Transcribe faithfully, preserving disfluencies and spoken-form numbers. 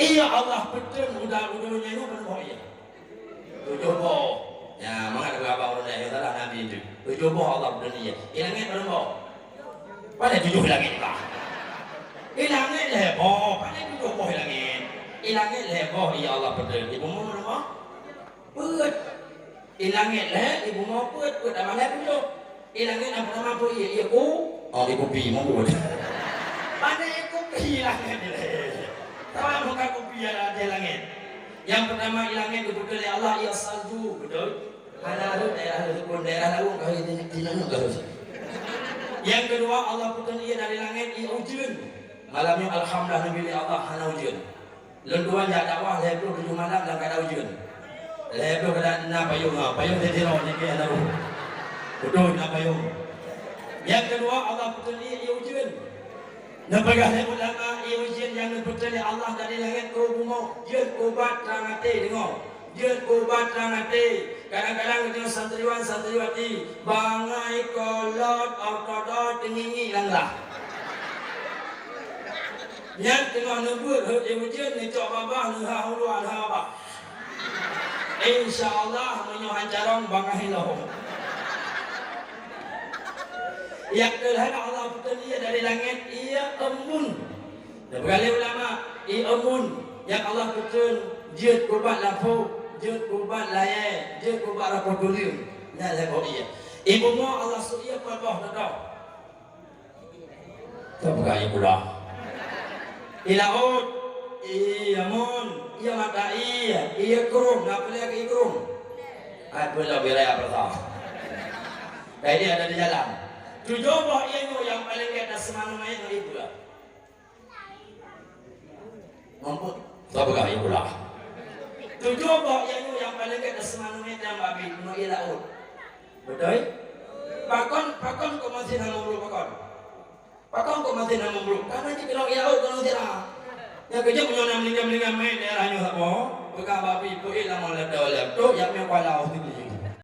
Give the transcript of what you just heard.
Iya Allah peutrön uda-uda nyan nyoe peurumoh iya. Tujoh boh. Ya, mangat geuba ureuëng laén nyang salah Nabi tu. Tujoh boh Allah peutrön iya. Di langét peurumoh. Pada tujoh langét bah. Di langét lhée boh, pada tujoh boh di langét. Di langét lhée boh iya Allah peutrön. Di bumoe peurumoh? Peuet. Di langét lhée, di bumoe peuet, peuet tambah lhée tujoh. Di langét nyang peurtama peue ié? Ié ku? Oh, ié kupi, meubuet. Pane ié kupi langét lhée. Sama muka kupi ada di langét. Nyang peurtama di langét geupeugah lé Allah, ié salju, beutôi? Hana rhot daerah Leuseukon, daerah Lawong ka di, di, di, di, di. Nyang keudua, Allah peugah ié dari langét, ié ujeuen. Malam nyoe alhamdulillah neubi lé Allah hana ujeuen. Lôn tuan jak dakwah lhée ploh tujoh malam lam keuadaan ujeuen. Lhée ploh keuadaan na payong, ha, payong teutirong jih keu aneuk. Beutôi na payong. Nyang keudua, Allah peutrön ié, ié ujeuen. Neupeugah lé ulama, ié ujeuen nyang neupeutrön lé Allah dari langét keu bumoe, jeuet ubat trang até deungoe. Jeuet ubat trang até. Kadang-kadang geutanyoe santriwan, santriwati, bangai, kolot, ortodot, teungingi lam glah. Nyan teungoh neubeuet heuet di ujeuen, neucok babah, neuha u luwa, neuha babah. Insya Allah, meunyoe han carông, bangai lom. Nyang keu lhée Allah peutrön ié dari langét, ié embun. Neupeugah lé ulama, ié embun nyang Allah peutrön jeuet ubat lampôh, jeuet ubat layée, jeuet ubat rapôh tuleueng. Nyan lhée boh ié. Di bumoe Allah sôk ié pat boh teutoh. Tapeugah ié pula. Di laôt, ié amôn, ié mata ié, ié krueng, na peue lé ié krueng? Ai peue lom wilayah peurasa. Kai dia ada di jalan. Tujoh boh ié nyoe nyang paleng gét dan seumanoe ngon ié peue? Mampu. Tapeugah ié pula. Tujoh boh ié nyoe nyang paleng gét dan seumanoe ngon ié nyang babi, ngon ié laôt. Beutôi? Pakon, pakon kok masih hana meubruek pakon? Pakon kok masih hana meubruek? Karena jih keunong ié laôt keuneuk sira. Nyang keujeuet meunyoe na meulingam-lingam mé daerah nyoe saboh, peugah babi, peuék lam lam tok, yak mé kuala sini.